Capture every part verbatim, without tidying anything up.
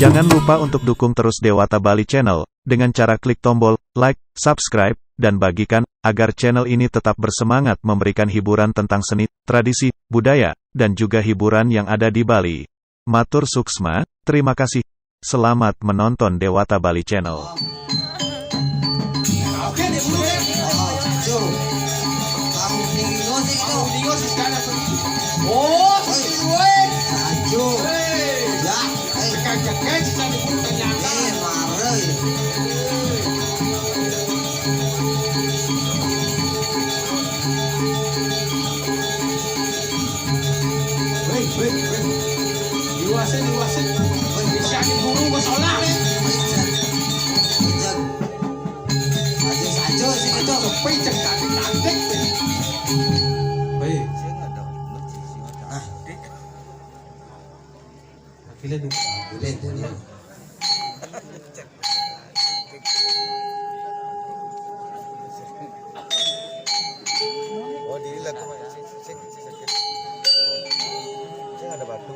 Jangan lupa untuk dukung terus Dewata Bali Channel dengan cara klik tombol like, subscribe, dan bagikan agar channel ini tetap bersemangat memberikan hiburan tentang seni, tradisi, budaya, dan juga hiburan yang ada di Bali. Matur suksma, terima kasih. Selamat menonton Dewata Bali Channel. Oke, deh, dulu, deh. Oh, Sajo. Bang Ringo sih gitu. Bang Ringo sih sekarang tuh. Oh, Sajo, weh. Sajo. Weh. Ya, eh. Tekan-tekan sih, Sajo, ternyata. Eh, marah, ya. Weh, weh, weh. Diwasin, diwasin. Weh, bisa diguru, masalah, nih. Weh, cek. Weh, cek. Sajo, sajo, sing itu. Sepi, cek, cantik, cantik. Weh. Ah. Akhirnya nih. Akhirnya, akhirnya. Oh, dilihat tuh, Mas. Sing, sing, sing, sing. Sing ada batu.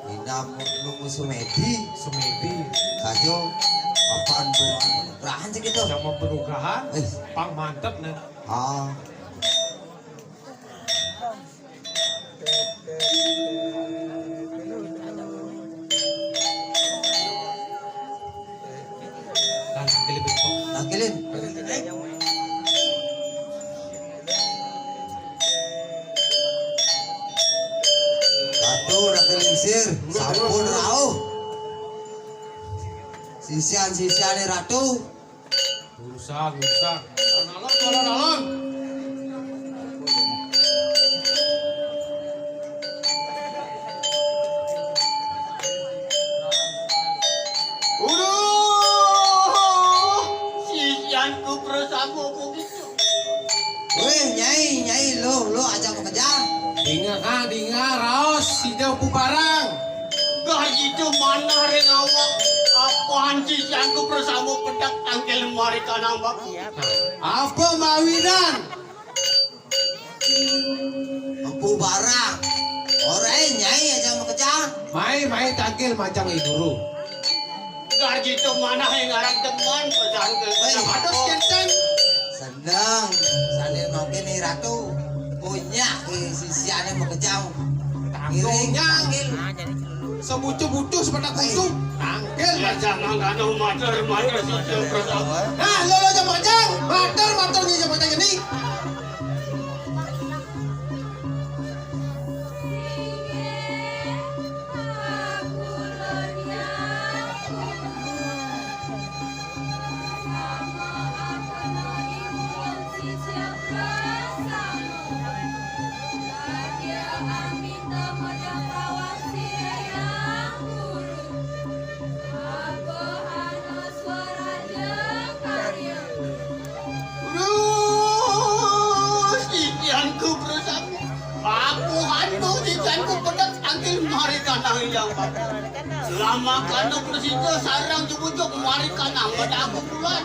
Inam nunggu Sumedi. Sumedi. Ayo, apaan tuh? Rahan sih gitu. Sama penugahan. Eh. Pang mantep, nah. Ah. Nah, nangkilin, Bang. Nangkilin. Ratu, nangkilin sir. Sampun rauh. Sisian-sisiane Ratu. Urusan, urusan. Alon, alon, alon. Uduh, sisianku bersama begitu. Weh, Nyai, Nyai, lo, lo aja mau kejar. Dinga, Kang, dinga, raos, sida pubarang. Gah itu manah ring awak. Apaan sisianku bersama pedak tangkil mari kanang baku. Apa mawinan? Empu barang. Ora, eh, Nyai aja mau kejar. Mai, mai tangkil majang I Guru. Gah gitu manah yang ngarang demen pesan ke. Weh. Aduh, kenten. Seneng. Sane mangke ni Ratu. Punya, eh, sisiane mau kejar. Tanggungnya. Ngiring. Sebucu-bucu sepetak kutu. Tangkil. Ya, jangan kanu mater, mater, sisian pertama. Nah, lo, lo aja majang. Mater, mater, ni aja majang ini. Aduh, sisianku berusaha. Aku hantu sisianku pedek tangkil mari kanang ijang bakal. Lama kanu persija sarang jubujuk mari kanang medangku bulan.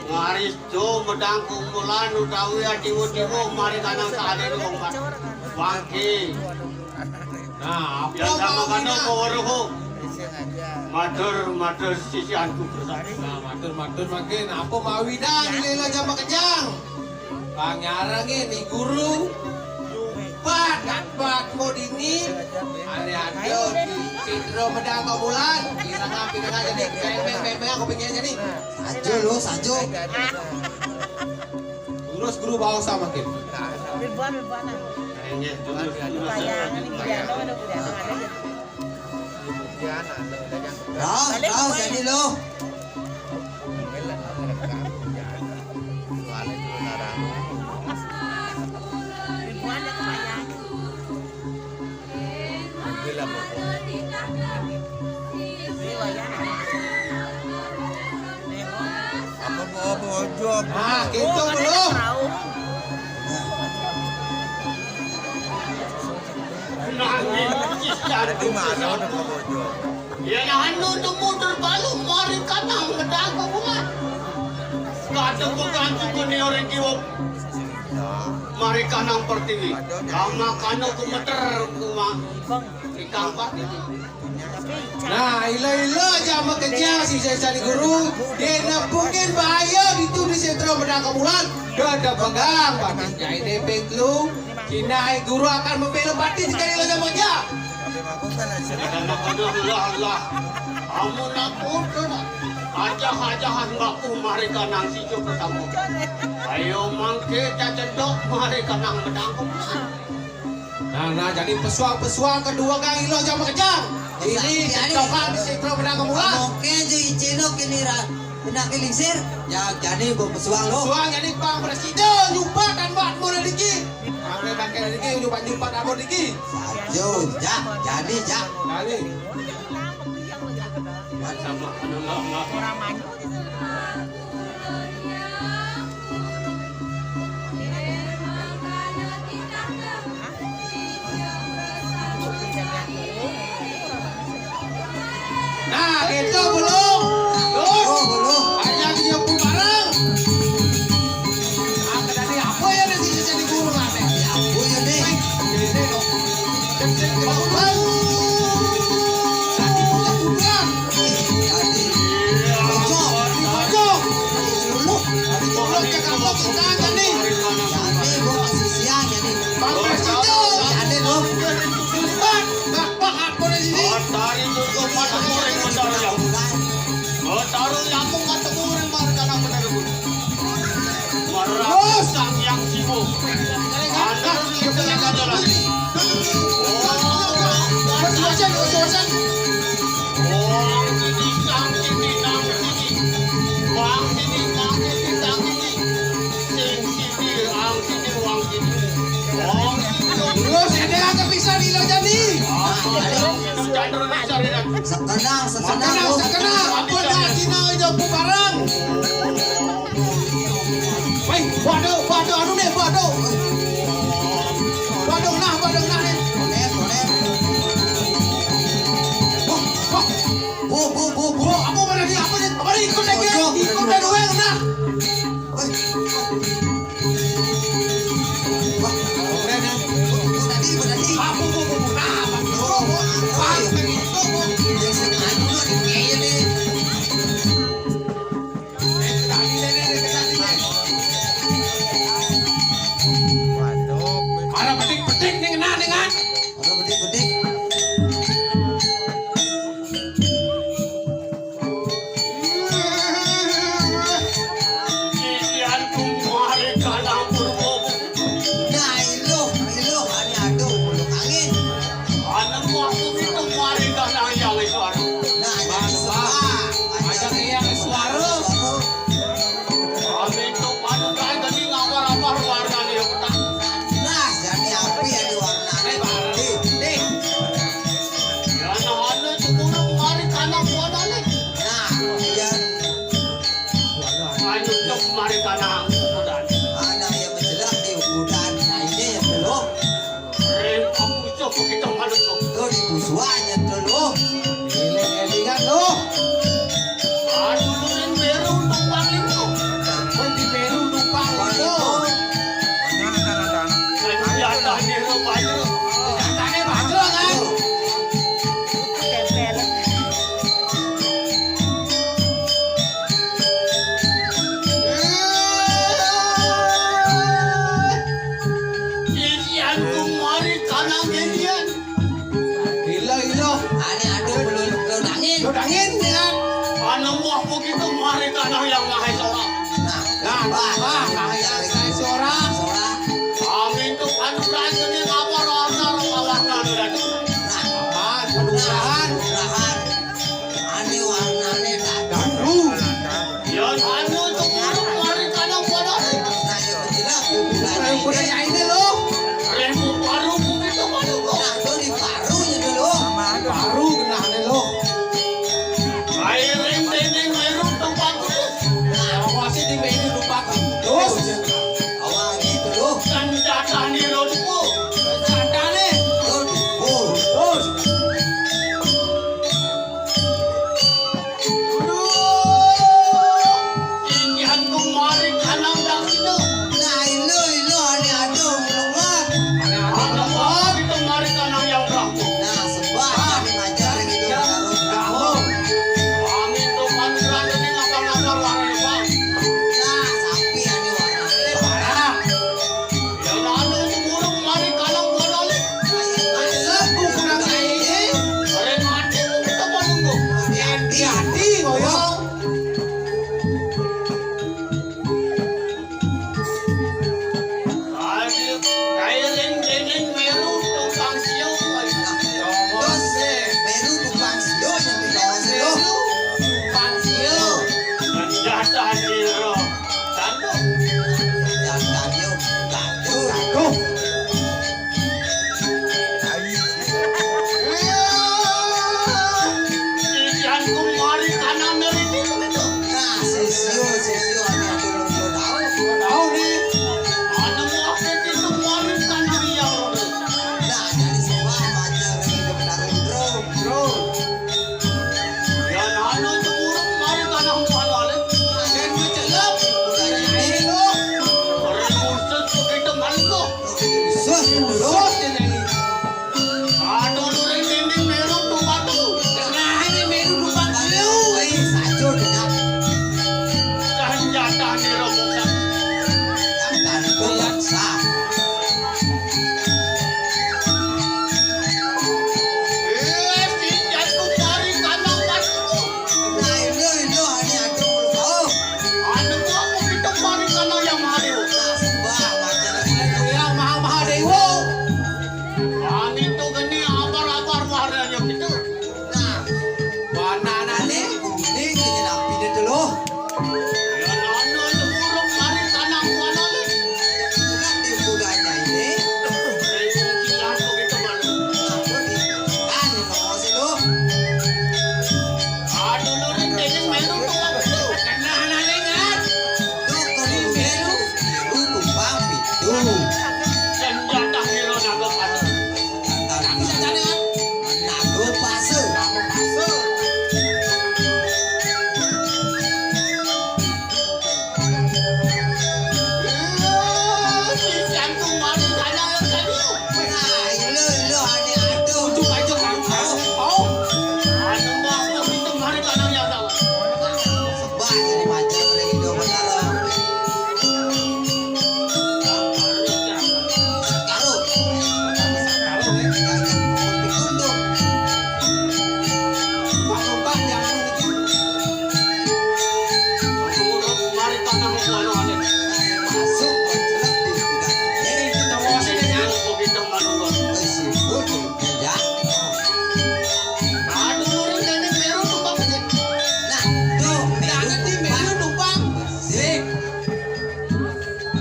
Ngaris jo medangku bulan utawi adiwa-diwa mari kanang saade wong bangke. Nah, apa yang sama mawinan? Kanu ko weruh. Matur, matur sisianku bersatu. Nah, matur, matur mangkin. Apa mawinan lila jam makejang? Panyarengin ni guru. Pat, pat modini. Ane ada di Citro Medang Tomulan. Di sana pindah aja nih. Beng, beng, beng, beng, aku pengen aja nih. Sajo lo, sajo. Terus guru bawa sama mangkin. Ribuan, ribuan. Inggih, terus, terus. Bayang, ini biar ada, udah, udah, ada. Raos, raos, jadi lo. Ribuan ya, kebayang. Ini wayang. Nah, gitu dulu. Nangis, Gusti. Yén anu temu terbalu mari kanang medang kuburan. Kadang bukan cukup ni orang kiwok. Mari kanang pertiwi. Kama kano kumeter kuma. Ikang pertiwi. Nah, ila-ila aja makejang sing sesani guru, dia nepukin bahaya ditu di Setra Medang Kemulan, dia ada pegang batis nyai depek lu, Cina guru akan membela batis sekali lo sama aja. Kadang-kadang lah, lah. Amun aku tu dah. Ajah-ajahan baku mari kanang situ pertama. Ayo mangke cacendok mari kanang Medang Kemulan. Nah, nah, jadi pesuang-pesuang kedua gang ilo jam kejang. Ini cocok di Setra Medang Kemulan. Oke, ju icino kini ra, kena kelingsir. Ya, jadi bawa pesuang lo. Pesuang jadi pang presiden, nyumpat dan buat mau diki. Sampai pakai diki, nyumpat, nyumpat dan mau diki. Sajo, jak, jadi, jak. Kali. Sama, anu, enggak, enggak. Nah, gitu, belum. Terus, oh, belum. Ayam dia pun bareng. Apa tadi? Apa ya, ada sisa jadi guru, Mas? Ya, apa ya, nih? Ini, loh. Cek, cek, cek, bangun, bangun. Lagi punya kuburan. Iya, tadi. Bocor. Bocor. Tadi dulu. Tadi dulu, cek apa kita aja, nih? Ya, nih, gua kasih siang, ya, nih. Bang Presiden. Ada dong. Cepat. Bak, bak, apa di sini? Matahari muka mata goreng matahari lampu. Matahari lampu mata goreng baru tanah matahari pun. Marah sang yang sibuk. Ada di tengah jalan. Oh, oh, ang sini, ang sini, ang sini. Ang sini, ang sini, ang sini. Sing sini, ang sini, ang sini. Terus ada yang bisa di lo jadi. Sekenang, sekenang. Sekenang, sekenang. Apa dah Cina itu bubaran? Woi, waduh, waduh, anu nih, waduh. Waduh, nah, waduh, nah nih. Wah, wah. Bu, bu, bu, bu. Apa mana nih? Apa nih? Apa nih? Ikut lagi. Ikut lagi, nah. Ada petik-petik nih, kena nih, kan? Ada petik-petik. Iyan kumari kanang purwo. Nah, iluh, iluh, ani aduh, uluk angin. Anak aku itu mari kanang yang suara. Nah, yang suara. Ajak yang suara. Kami itu panutan tadi ngapar-apar warnanya petang. Nah, jadi api ya di warnanya. Dih, dih. Ya, nah, anu itu burung mari kanang warnanya. Nah, iya. Anu itu mari kanang ukuran. Ada yang menjelang di ukuran. Nah, ini yang belum. Eh, kamu itu begitu malu tuh. Tuh, di busuannya tuh, lo. Eling-elingan, lo. Aduh, lu yang beru numpang itu. Woi, di beru numpang itu. Senjata beru, Pak. Senjatanya beru, kan? Iyan kumari kanang iyan. Ilo, ilo. Ane aduh, belum, belum angin. Belum angin, ya. Ana muah begitu mari kanang yang maha sora. Nah, nah, nah, nah, yang maha sora. Sora. Amin tuh, anu, kan, ini ngapa, warna, warna, warna, warna. Nah. Aman, penuh usaha. Usaha. Ane warnane datar. Datar. Ya, anu itu burung mari kanang pada. Nah, ya, jelas, kuburan. Kuburan ini lo. Remu paru, bumi itu paru, lo. Nah, itu di parunya dulu. Paru genahne lo. Air ini meru tempat. Nah, masih di meru tempat. Ati-ati kaya. Kairing dening Meru tumpang siu. Terus, Meru tumpang siu, yang di bawah siu. Meru tumpang siu. Senjata nira. Tanduk. Senjata dia, tanduk. Tanduk. Ijan ku mari kana meriti begitu. Nah, sesio, sesio, ane ade ulun tahu. Tahu ni. Anu mau begitu mari kana riang. Nah, jadi semua aja lagi benar bro, bro. Ya anu cemuruk mari kana muan wale. Dan becelap. Orang khusus begitu malu. Sus, sus, sus. Aduh, luring dinding Meru tumpang. Nah, ini Meru tumpang dulu. Wih, sajo dengan. Senjata ni rombongan. Yang tadi tuh sah. Eh, si jatuh dari kandang batu. Nah, ini, ini, ini, aduh, oh. Anu, aku kita mari kandang yang mahal. Nah, sembah, macam. Yang mahal-mahal dewa. Angin tu geni abar-abar warnanya gitu. Nah, banana ni, ini, ini napi ni tu loh. Ya, nana tu burung mari tanam warna ni. Itulah dia budaya ini. Dari kilang tu kita malu. Apa ni? Tanya kau sih loh. Aduh, luring dinding Meru tumpang tu. Kena anak lengan. Tu kering Meru, Meru tumpang pitu. Senjata ngira naga pasa. Senjata ngira naga pasa. Naga pasa.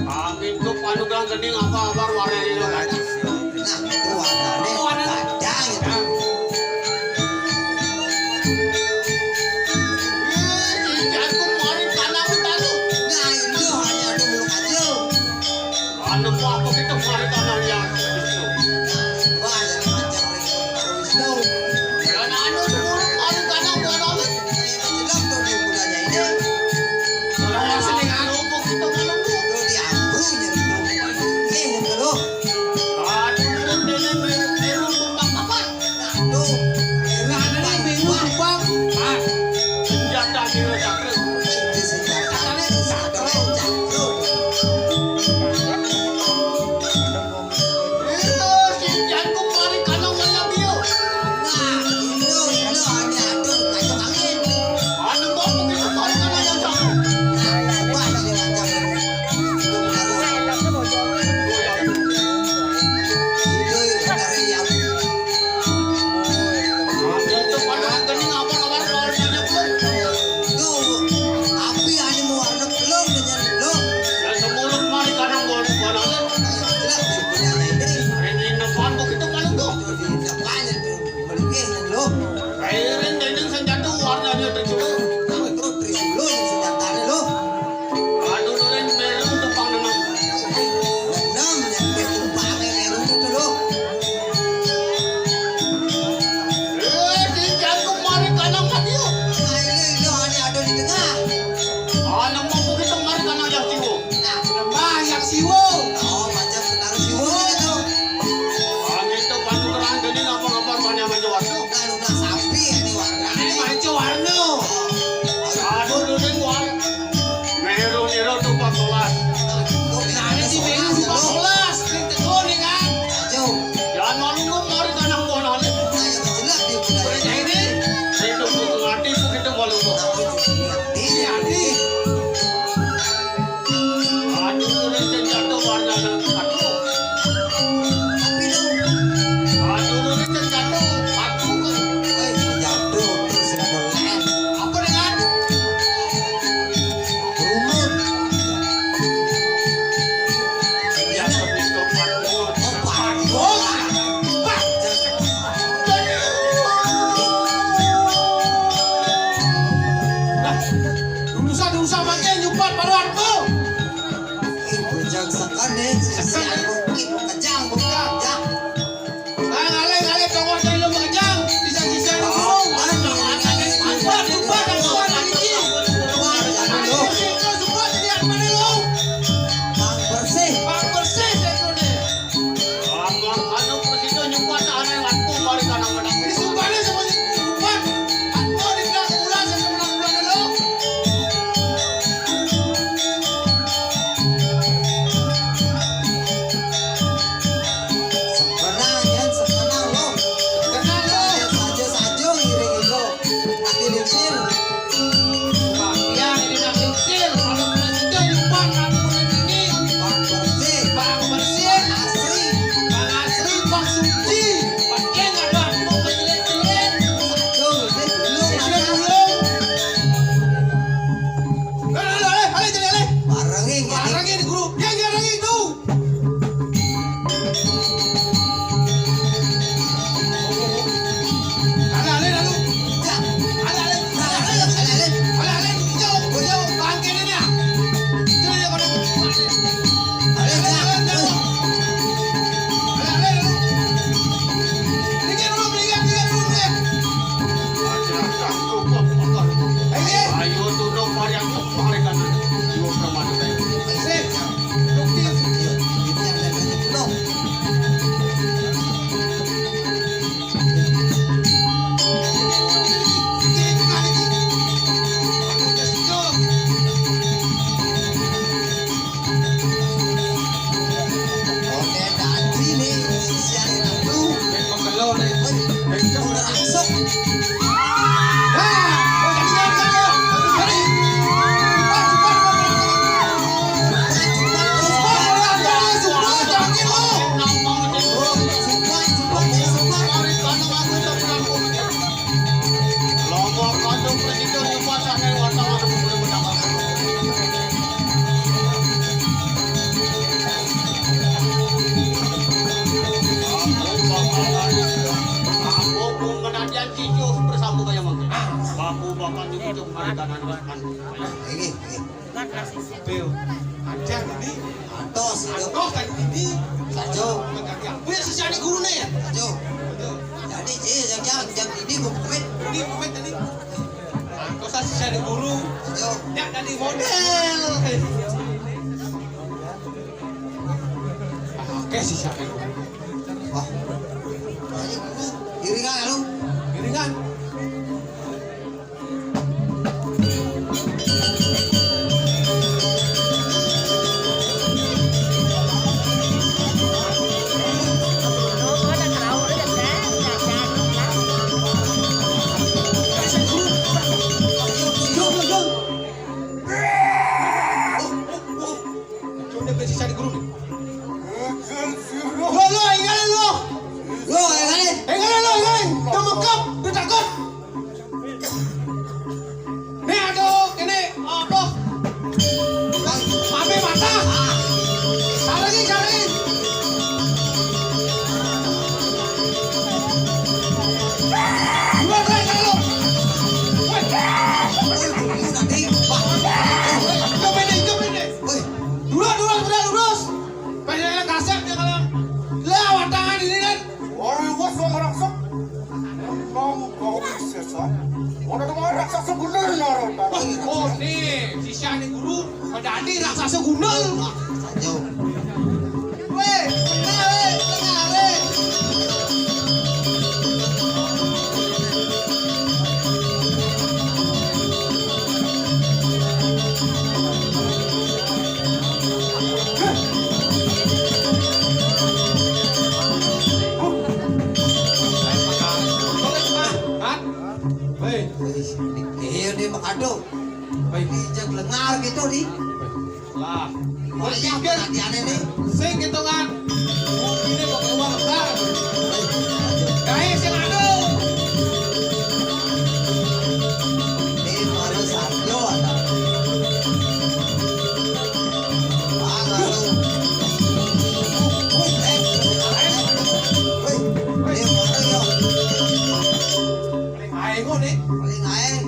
Angin tu panugang geni ngapa abar warna ni lo kan? Nah, itu warnanya warna gajah gitu. Ih, si jago mari tanam tanu. Nah, itu hanya ada belum aja. Anu apa kita mari tanam yang itu? Wah, yang macam itu. Dan anu sepuluh mari tanam buat apa? Jelas tuh dia budaya ini. Kalau seneng anu, kok kita kalau tuh diampu jadi tuh. Eh, gitu loh. Aduh, turun dulu, turun tumpang papat. Nah, tuh. Nah, ada nih, bingung tumpang. Ah, senjata dia cakra. Itu senjata. Katanya satu, cakra. Itu si jago mari tanam wayang dia. Nah, itu, itu hanya atur kacau angin. Anu mau begitu mari tanam yang sama. Nah, coba lagi macam ini. Itu dari yang Eh, si jago mari tanam mati yo. Nah, ini, ini hanya ada di tengah. Anak mau kita mari tanam yang siwo. Nah, kenapa yang siwo? Oh, macam kenal siwo gitu. Angin tu bantu terang jadi ngapa-ngapa banyak macam warna. Nah, lu nak sapi ini warna. Ini macam warna. Oh. Paruanku. Ih, bujang sekan nih, sisian bukti, kejang, bukti, kejang. Ayo, ngalih, ngalih, tongos dari lu kejang. Bisa-bisa lu. Oh, aduh. Sumpah, sumpah, sumpah, sumpah, sumpah, jadi apa nih lu? Bang bersih. Bang bersih, saya tuh nih. Amun anu presido nyumpah tak aneh lampu mari kanang menang. Disumpahnya sama si Kupan. Aku di belah sebelah, saya menang bulan dulu. Sebenarnya, sebenarnya lo. Kenal lo. Saja, saja ngiring lo. Nanti lingsir. Bang Pian ini nak lingsir. Kalau kena situ, Bang, aku ini. Bang bersih. Bang bersih. Bang asri. Bang asri, Bang suci. Bang Pian ada mau berjelit-jelit. Satu, deh, dulu, Sisi mata. Dulu. Ayo, ayo, ayo, ayo, jelit, ayo. Barengin, barengin, guru. Yang barengin tuh. Ayo, tuh, dong, varian tuh, varian tuh. Sip. Aku bakal nyucuk hari kanan. Ini, ini. Pil. Aja ini. Antos, itu. Antos tadi ini. Sajo. Mengganti aku ya, sesane guru nih ya. Sajo. Sajo. Jadi, iya, yang, yang, yang ini mau pamit. Ini pamit tadi. Antos sesane guru. Sajo. Ya, tadi model. Ah, oke, sesane guru. Wah. Ini guru. Iringan, lu. Iringan. Cuma dia bisa cari guru nih. Lo, lo, ingalin lo. Lo, ingalin. Ingalin lo, ingalin. Udah mekap, udah takut. Nih, aduh, ini apa? Mami mata. Sarengin, sarengin. Dua, dua, satu. Weh. Woi, guru tadi. Wah. Jom ini, jom ini. Woi. Dua, dua, dua, lurus. Pengen kasep dia kalau. Lewat tangan ini kan. Woi, gua sama raksasa. Menang kau sesa. Mana teman raksasa bener, Narotama. Oh, nih, sisya nih guru, medani raksasa gundul. Weh, tengah, weh, tengah, weh. Hah? Hei. Iya, dia mengadu. Baik. Ini jag lengar gitu, di. Lah. Wayah pikir perhatiannya, nih. Sing hitungan. Ini pakai uang besar. Guys, yang anu. Ini baru satu ada. Ah, lalu. Eh, wih, ini baru, yo. Paling aing, nih. Paling aing.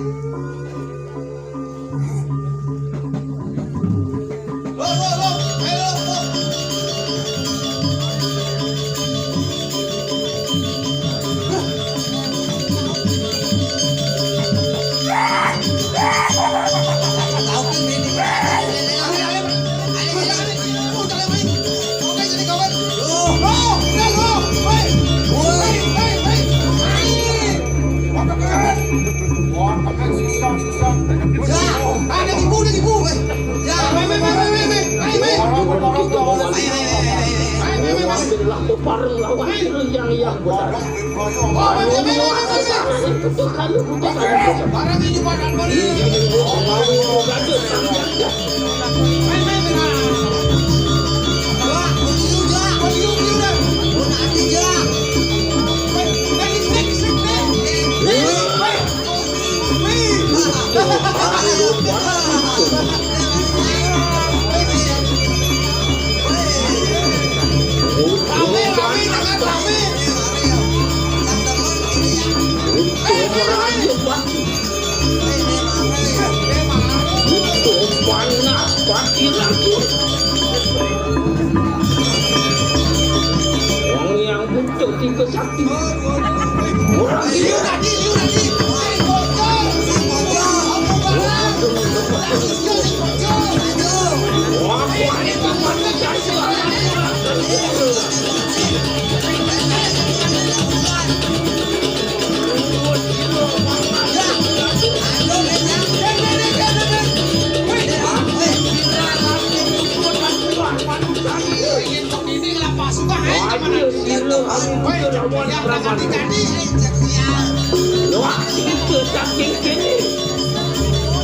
Ya, ah, dah tipu, dah tipu, eh. Ya, mai, mai, mai. Mai, mai, mai. Mai, mai, mai, mai. Mai, mai, mai, mai. Adalah pepareng lawan yang yang benar. Oh, mai, mai, mai, mai, mai. Barang ini padan beli. Mai, mai, mai. Wah, beli juga, beli juga. Mau nanti, ya. Mai, mai, mai, mai. Orang yang muncul tiga sakti. Orang liu tadi, liu tadi. Wah, wah, ini pamannya jadi. Wah, itu saking kene.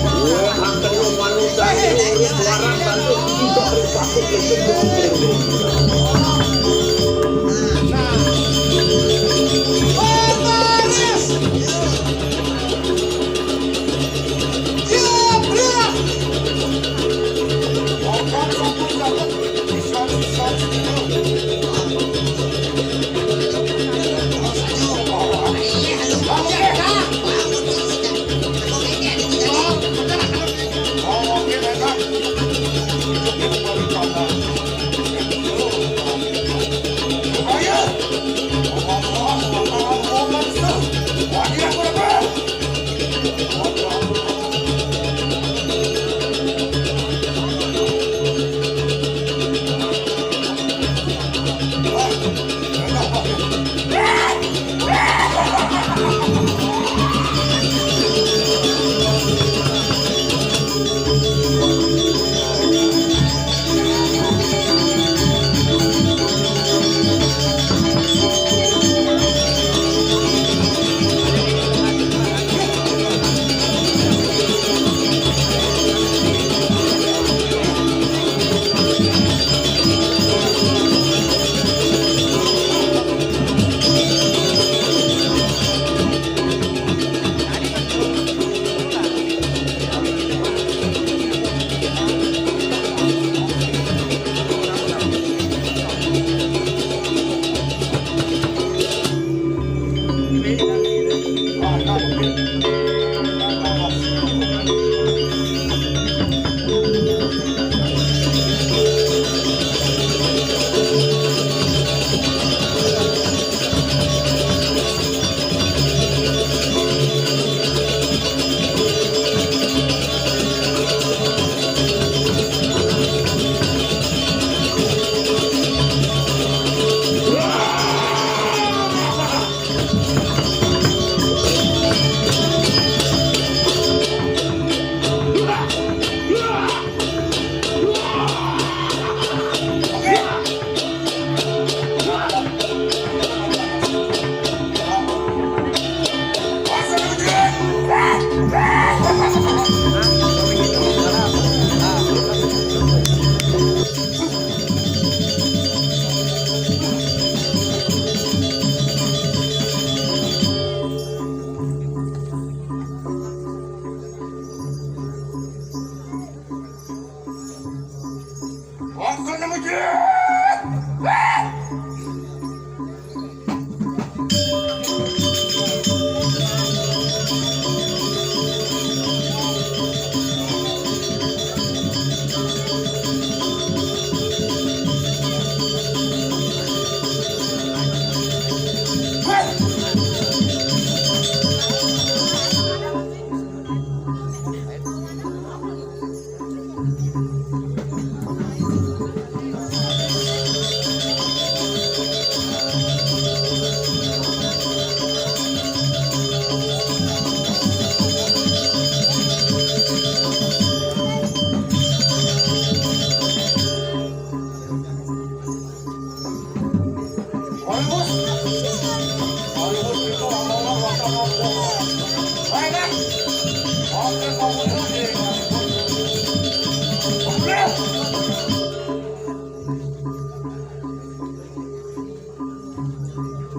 Wah, akan manusia ini suara satu tidak berpakut.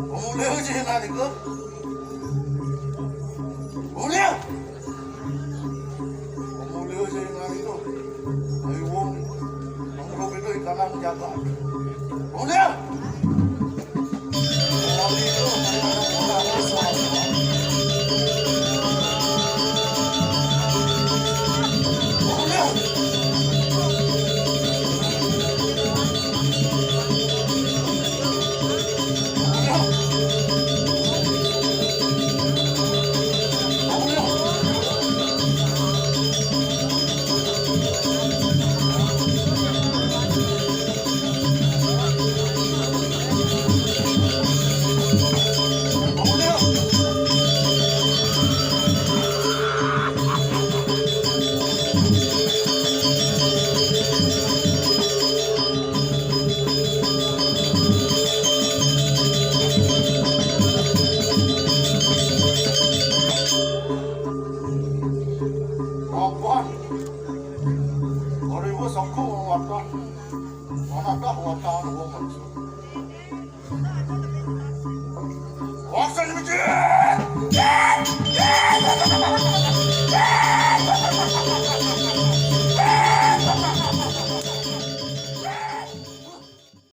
Umuliu je nani ko? Umuliu! Umuliu je nani ko? Ai wong, nong robi do ikanang jaga. Umuliu! Rombon. Oriwo songko wata. Wata wata wong.